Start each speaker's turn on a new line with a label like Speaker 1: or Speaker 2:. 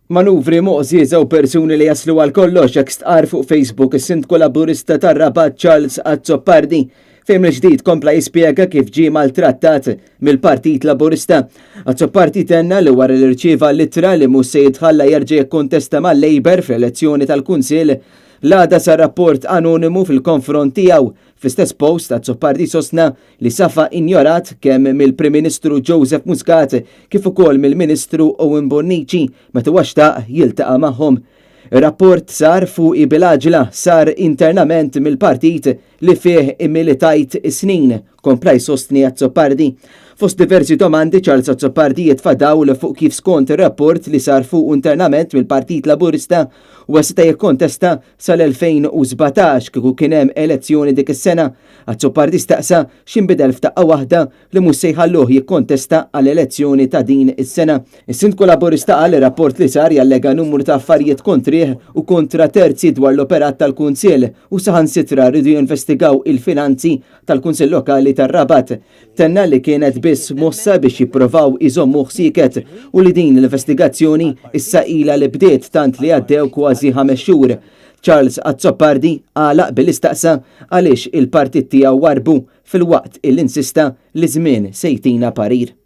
Speaker 1: Manuvri moqżieża u persuni li jaslu għal kollox hekk stqarr fuq Facebook is-Sindku Laburista tar-Rabat Charles Azzopardi fejn mill-ġdid kompla jispjega kif ġie maltrattat mill-Partit Laburista. Azzopardi tenna li wara li rċieva l-ittra li mhux se jitħalla jerġa' jikkontesta mal-Labour fl-elezzjoni tal-Kunsill, l-għada sar rapport anonimu fil-konfront tiegħu. Fl-istess post, Azzopardi sostna li safa injorat kemm mill-Prim Ministru Joseph Muscat kif ukoll mill-Ministru Owen Bonnici meta huwa xtaq jiltaqa' magħhom. Ir-rapport sar fuqi bil-għaġla, sar internament mill-partit li fih immilitajt is-snin, kompla jsostni Azzopardi. Fost diversi domandi, Charles Azzopardi jitfa' dawl fuq kif skont ir-rapport li sar fuqu internament mill-Partit Laburista huwa seta' jikkontesta sal-2017 kieku kien hemm elezzjoni dik is-sena. Azzopardi staqsa x'inbidel f'daqqa waħda li mhux se jħalluh jikkontesta għall-elezzjoni ta' din is-sena. Is-Sindku Laburista qal li rapport li sar jallega numru ta' affarijiet kontrih u kontra terzi dwar l-operat tal-Kunsill u saħansitra riedu jinvestigaw il-finanzi tal-Kunsill Lokali tar-Rabat. Tenna li kienet biss mossa biex jipprovaw iżommuh sieket u li din l-investigazzjoni issa ilha li bdiet tant li għaddew kważi ħames xhur. Charles Azzopardi għalaq billi staqsa għaliex il-partit tiegħu warrbu filwaqt illi insista li ż-żmien se jtina parir.